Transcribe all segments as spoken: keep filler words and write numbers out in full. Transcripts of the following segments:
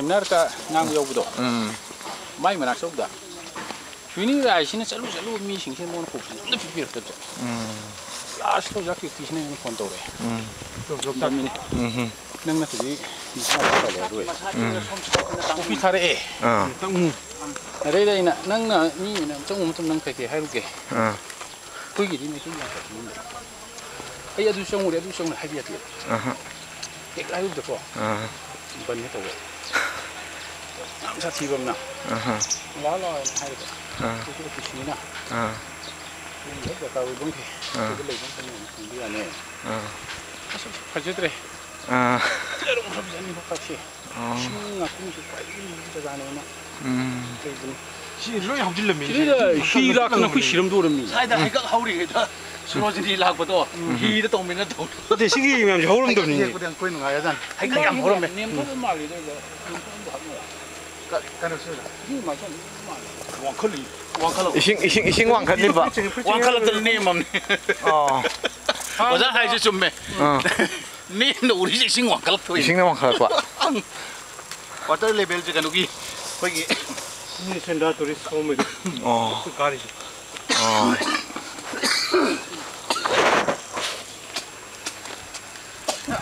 ꯅꯔꯀ ꯉꯥꯡꯕ ꯌꯥꯎꯕꯗꯣ꯫ ꯎꯝ꯫ ꯃꯥꯏ ꯃꯅꯥꯛ ꯆꯧꯗ꯫ ꯁꯨꯏꯅꯤꯡ ꯔꯥꯏꯁꯤꯅ ꯆꯠꯂꯨ ꯆꯠꯂꯨ ꯃꯤꯁꯤꯡꯁꯤꯅ ꯃꯉꯣꯟꯗ ꯀꯧꯕꯁꯦ ꯑꯝꯇ ꯄꯤꯕꯤꯔꯛꯇꯕꯁꯦ꯫ ꯎꯝ꯫ ꯂꯥꯁꯇ ꯑꯣꯖꯥ ꯀꯤꯔꯇꯤꯁꯤꯅ ꯑꯩꯉꯣꯟꯗ ꯐꯣꯟ ꯇꯧꯔꯛꯑꯦ꯫ ꯎꯝ꯫ ꯇꯧꯔꯛꯑꯝꯃꯤꯅꯦ꯫ ꯎꯝ꯫ ꯅꯪ ꯅꯠꯇ꯭ꯔꯗꯤ ꯃꯁꯥ ꯇꯧꯔꯦ ꯑꯗꯨ ꯑꯣꯏꯔꯁꯨ꯫ ꯎꯝ꯫ ꯀꯣꯐꯤ ꯊꯥꯔꯛꯑꯦ꯫ ꯑꯥ꯫ ꯑꯗꯩꯗ ꯑꯩꯅ ꯅꯪꯅ ꯃꯤ ꯑꯣꯏꯅ ꯆꯪꯉꯨ ꯃꯇꯝ ꯅꯪ ꯀꯩꯀꯩ ꯍꯥꯏꯔꯨꯒꯦ? ꯑꯥ꯫ ꯑꯩꯈꯣꯏꯒꯤꯗꯤ ꯃꯩꯇꯩ ꯌꯥꯝ ꯐꯠꯇꯕꯅꯤꯅ ꯑꯩ ꯑꯗꯨ ꯆꯪꯉꯨꯔꯦ, ꯑꯗꯨ ꯆꯪꯉꯨꯔꯦ ꯍꯥꯏꯕ ꯌꯥꯗꯦ꯫ ꯑꯍ꯫ ꯍꯦꯛ ꯍꯥꯏꯔꯨꯕꯗꯀꯣ ꯑꯥ꯫ ꯕꯟꯅꯦ ꯇꯧꯋꯦ꯫ ꯌꯥꯝ ꯁꯥꯊꯤꯕ ꯑꯃꯅ꯫ ꯑꯍ꯫ ꯂꯥꯛꯑꯣ, ꯂꯥꯛꯑꯣ ꯍꯥꯏꯅ ꯍꯥꯏꯔꯒ ꯑꯥ꯫ ꯑꯩꯈꯣꯏ ꯑꯣꯐꯤꯁ ꯃꯤꯅ ꯑꯥ꯫ ꯅꯪꯒꯤ ꯍꯦꯛ ꯗꯔꯀꯥꯔ ꯑꯣꯏꯕ ꯃꯈꯩ ꯑꯥ꯫ ꯁꯤꯗ ꯂꯩꯕ ꯃꯈꯩ ꯃꯌꯥꯝ ꯐꯪꯕ ꯌꯥꯅꯤ꯫ ꯑꯥ꯫ ꯑꯁ, ꯐꯖꯗ꯭ꯔꯦ꯫ ꯑꯥ꯫ ꯐꯖꯔꯝꯈ꯭ꯔꯕ ꯖꯥꯠꯅꯤ ꯂꯣꯛꯇꯥꯛꯁꯦ꯫ ꯑꯥ꯫ ꯏꯁꯤꯡ ꯉꯥꯛꯇꯅꯁꯨ ꯈ꯭ꯋꯥꯏꯗꯒꯤ ꯂꯨꯕ ꯖꯒꯥꯅꯦꯅ ꯎꯝ꯫ ꯂꯩꯕꯅꯤ꯫ ꯁꯤ ꯂꯣꯏ ꯍꯧꯖꯤꯜꯂꯝꯃꯤ꯫ ꯁꯤꯗ ꯍꯤ ꯂꯥꯛꯇꯅ ꯑꯩꯈꯣꯏ ꯁꯤꯔꯝꯗꯣꯔꯝꯅꯤ꯫ ꯁ꯭ꯋꯥꯏꯗ ꯍꯩꯀꯛ ꯍꯧꯔꯤꯉꯩꯗ ꯁꯣꯔꯣꯖꯤꯅꯤ ꯂꯥꯛꯄꯗꯣ ꯎꯝ꯫ ꯍꯤꯗ ꯇꯣꯡꯃꯤꯟꯅ ꯇꯧ-, ꯅꯠꯇꯦ, ꯁꯤꯒꯤ ꯃꯌꯥꯝꯁꯦ ꯍꯧꯔꯝꯗꯕꯅꯤꯅꯦ꯫ ꯍꯦꯛꯄꯗ ꯌꯥꯝ ꯀꯣꯏ ꯅꯨꯡꯉꯥꯏꯔꯖꯥꯠꯅꯤ꯫ ꯍꯩꯀꯛ ꯌꯥꯝ ꯍꯧꯔꯝꯃꯦ꯫ ꯅꯦꯝꯊꯕ ꯃꯥꯜꯂꯤꯗ, ꯅꯦꯝꯊꯕ ꯃꯥꯜꯂꯤ꯫ ꯀ-, ꯀꯩꯅꯣ ꯁꯤꯗ꯫ ꯏꯁꯤꯡ ꯃꯥꯏꯀꯩ ꯅꯦꯝꯊꯕ ꯃꯥꯜꯂꯤ꯫ ꯋꯥꯡꯈꯠꯂꯤ꯫ ꯋꯥꯡꯈꯠꯂꯛ-, ꯏꯁꯤꯡ, ꯏꯁꯤꯡ, ꯏꯁꯤꯡ ꯋꯥꯡꯈꯠꯂꯤꯕ? ꯋꯥꯡꯈꯠꯂꯛꯇꯅ ꯅꯦꯝꯃꯝꯅꯤ꯫ ꯑꯣ꯫ ꯑꯣꯖꯥ ꯍꯥꯏꯁꯦ ꯆꯨꯝꯃꯦ꯫ ꯑꯥ꯫ ꯅꯦꯝꯅ ꯎꯔꯤꯁꯦ ꯏꯁꯤꯡ ꯋꯥꯡꯈꯠꯂꯛꯇꯣꯏꯅꯤ꯫ ꯏꯁꯤꯡꯅ ꯋꯥꯡꯈꯠꯂꯛꯄ꯫ ꯋꯥꯇꯔ ꯂꯦꯚꯦꯜꯁꯦ ꯀꯩꯅꯣꯒꯤ ꯑꯩꯈꯣꯏꯒꯤ ꯁꯦꯟꯗ꯭ꯔꯥ ꯇꯨꯔꯤꯁ ꯍꯣꯝꯒꯤꯗꯣ꯫ ꯑꯣ꯫ ꯀꯥꯔꯤꯁꯦ꯫ ꯑꯣ꯫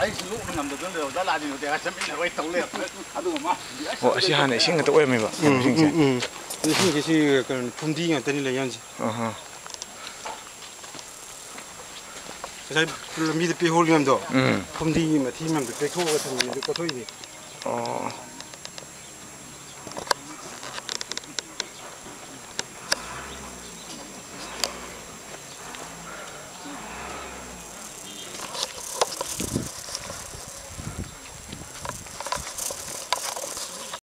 ꯑꯩꯁꯨ ꯅꯣꯛꯄ ꯉꯝꯗꯗꯅ ꯂꯩ꯫ ꯑꯣꯖꯥ ꯂꯥꯛꯑꯗꯤ ꯅꯣꯇꯦꯒ ꯆꯠꯃꯤꯟꯅꯔꯣꯏ ꯇꯧ ꯂꯩꯔꯝꯃꯦ꯫ ꯑꯗꯨꯒ ꯃꯥ ꯑꯣ, ꯑꯁꯤ ꯍꯥꯟꯅ ꯏꯁꯤꯡ ꯉꯥꯛꯇ ꯑꯣꯏꯔꯝꯃꯦꯕ ꯎꯝ, ꯀꯩꯅꯣꯁꯤꯡꯁꯦ? ꯎꯝ, ꯎꯝ꯫ ꯏꯁꯤꯡꯁꯦ ꯁꯤ ꯀꯩꯅꯣ ꯐꯨꯝꯗꯤ ꯉꯥꯛꯇꯅꯤ ꯂꯩ ꯌꯥꯝꯁꯦ꯫ ꯑꯍꯥ꯫ ꯉꯁꯥꯏ ꯂꯝꯕꯤꯗ ꯄꯦꯛꯍꯧꯔꯤ ꯃꯌꯥꯝꯗꯣ, ꯎꯝ꯫ ꯐꯨꯝꯗꯤꯒꯤ ꯃꯊꯤ ꯃꯌꯥꯝꯗꯣ ꯄꯦꯛꯊꯣꯛꯑꯒ ꯊꯝꯃꯤꯅꯦ, ꯑꯗꯨ ꯀꯣꯊꯣꯛꯏꯅꯦ꯫ ꯑꯣ꯫